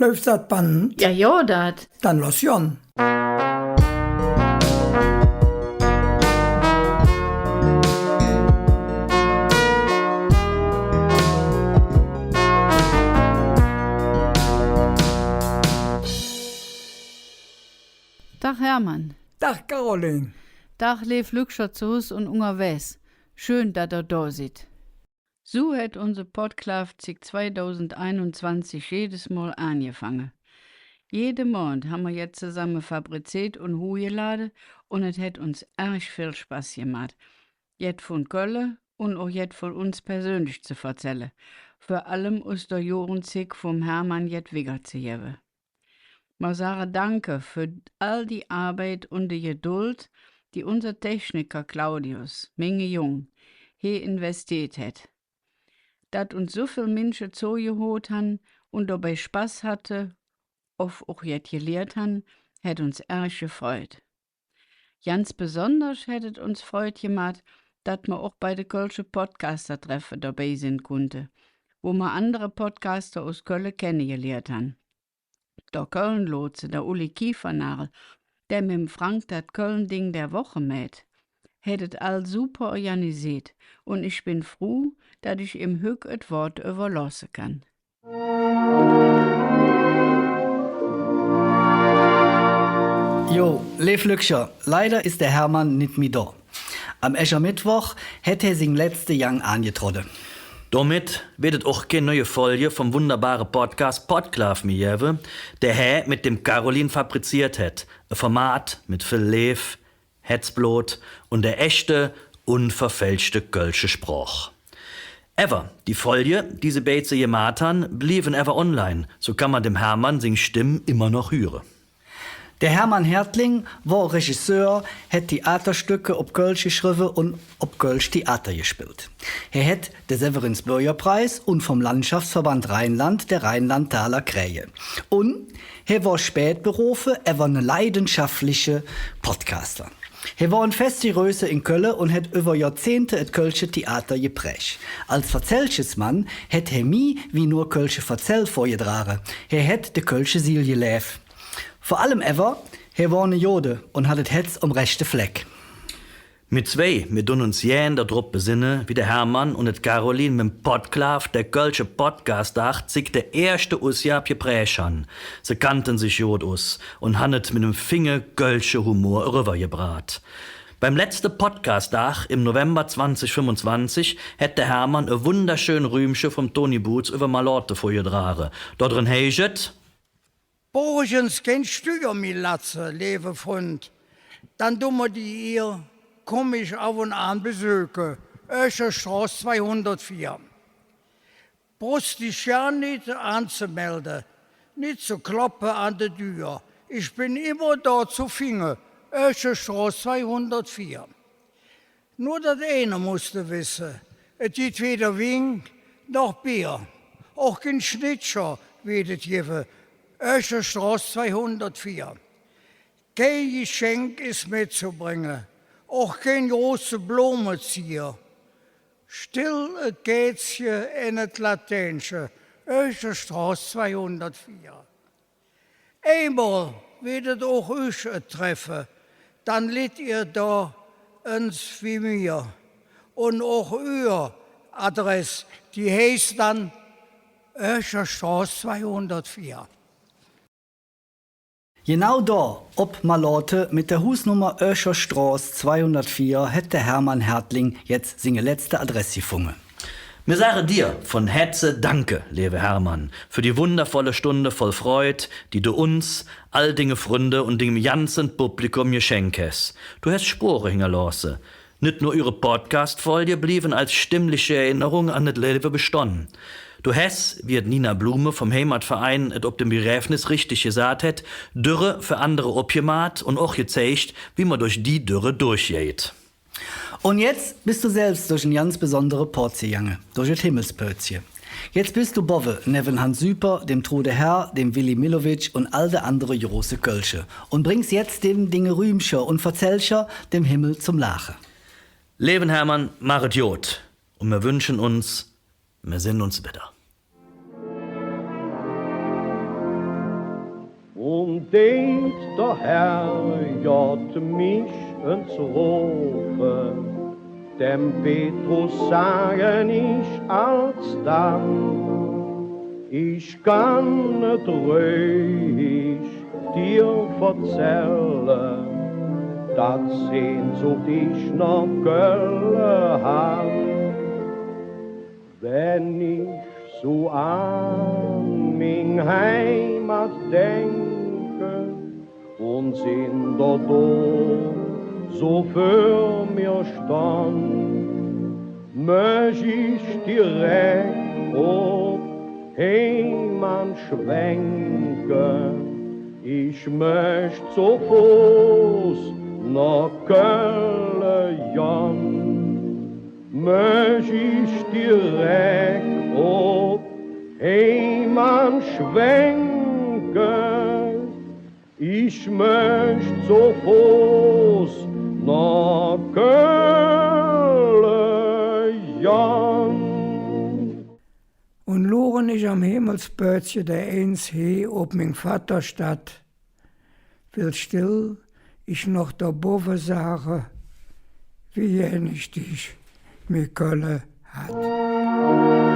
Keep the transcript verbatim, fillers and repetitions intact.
Läuf dat Band? Jo, jo, dat. Dann loss gonn. Dag Hermann. Dag Caroline. Dag leev Lückcher zo Hus un ungerwägs. Schön, dat ehr do sid. Su hät unse Podklaaf zick zweidausendeinunzwanzig jedes Mol aangefange. Jede Mond han mer jet zesamme fabrizeet un huhgelade, un et hät uns ärg vill Spass gemaht, jet vun Kölle un och jet vun uns persönlich ze verzälle, vör allem us der Jugendzigg vum Hermann jet wiggerzegevve. Mer sage Danke för all die Arbeid un de Geduld, die unse Techniker Claudius, minge Jung, he investeet hät. Dat uns su vill Minsche zogehoot han un dobei Spass hatte, ov och jet geliert han, hät uns ärg gefreut. Ganz besonders hät et uns Freud gemaht, dat mer och bei de Kölsche Podcaster-Treffe dobei sin kunnte, wo mer andere Podcaster us Kölle kennegeliert han. Der Köln-Lotse, der Uli Kiefernagel, dä mem Frank dat Köln-Ding der Woche mäht, hät et all super organiseet, un ich ben fruh, dat ich im hügg et Wood üvverlooße kann. Jo, leev Lückcher, leider es der Hermann nit mih do. Am Äschermeddwoch hät hä sing letzte Gang aangetrodde. Domet weed et och kein neue Folg vum wunderbare Podcast Podklaaf mih gevve, dä hä met dem Caroline fabrizeet hät. E Format met vill Leev, Hätzblod un der echte, unverfälschte kölsche Sproch. Ävver die Folge, die se beidse gemaht han, blieven ävver online, su kann mer dem Hermann sing Stemm immer noch hüre. Der Hermann Hertling wor Regisseur, hät Theaterstöcke op Kölsch geschrevve un op Kölsch Theater gespillt. Hä hät der Severinsbürgerpreis un vum Landschaftsverband Rheinland der Rheinlandtaler kräge. Un hä wor späd berofe, ävver ne leidenschaftliche Podcaster. Hä wor en feste Größe en Kölle un hät üvver Johrzehnte et kölsche Theater gepräg. Als Verzällchesmann hät hä mih wie nor kölsche Verzäll vürgedrage. Hä hät de kölsche Siel geläv. Vör allem ävver, hä wor ne Gode un hatt et Hätz om rechte Fleck. Mir zwei, mir dun uns gään dodrop besenne, wie der Hermann un et Caroline mem Podklaaf der kölsche Podcast-Dag zick der eeschte Usgab gepräg han. Se kannte sich god us un han et met nem finge kölsche Humor erüvvergebraht. Beim letzte Podcast-Dag em November zwanzig fünfunzwanzig hät der Hermann e wunderschön Rümche vum Toni Buhz üvver Melote vürgedrage. Do dren heiß et: Bruchs kein Stüür mih latze, leeve Fründ, dann du mer die Ier, kumm mich av un aan besöke, Ööcher Stroß zweihundertvier. Bruchs dich jo nit aanzemelde, nit ze kloppe an de Dür, ich ben immer do ze finge, Ööcher Stroß zweihundertvier. Nor dat eine muss de wesse, et gitt weder Wing noch Bier, och kein Schnittscher weed et gevve, Ööcher Stroß zweihundertvier. Kein Geschenk es metzebränge, och kein große Blomezier. Stell et Kääzche en et Latäänsche, Ööcher Stroß zweihundertvier. Eimol weed et och üch et treffe, dann litt ehr do ens wie mir. Un och üür Adress, die heiß dann Ööcher Stroß zweihundertvier. Genau do, op Melote, met der Husnummer Ööcher Stroß zweihundertvier, hät der Hermann Hertling jetz singe letzte Adress gefunge. Mir sage dir vun Hätze Danke, leeve Hermann, för die wundervolle Stunde voll Freud, die do uns, all dinge Fründe un dingem ganze Publikum geschenk häs. Do häs Spore hingerlooße. Nit nor üre Podcast-Folge blieven als stimmliche Erinnerung an et Levve bestonn. Do häs, wie et Nina Blume vum Heimatverein et op dem Begräbnis richtig gesaht hät, Döre för andere opgemaht un och gezeig, wie mer durch die Döre durchgeiht. Un jetz bes do selvs durch en ganz besondere Pooz gegange, durch et Himmelspöözche. Jetz bes do bovve, nevven Hans Süper, dem Trude Herr, dem Willy Millowitsch un all de andere große Kölsche, un brängs jetz dem dinge Rümcher un Verzällcher dem Himmel zom Laache. Leeven Hermann, maach et god. Un mir wünsche uns, mir sinn uns widder. Deit der Herrgodd mich ens rofe, dem Petrus sagen ich alsdann, ich kann et räuhig dir verzälle, dat Sehnsucht ich noh Kölle han. Wann ich su an ming Heimat denke un sinn der Dom su vür mir stonn, möch ich direk op Heim an schwenke, ich möch zo Foß noh Kölle gonn. Möch ich direk op Heim an schwenke, ich möch zo Foß noh Kölle gonn. Un luren ich am Himmelsböötche dereins he op ming Vatterstadt, well stell ich noch dobovve sage, wie gään ich dich, mi Kölle, hatt.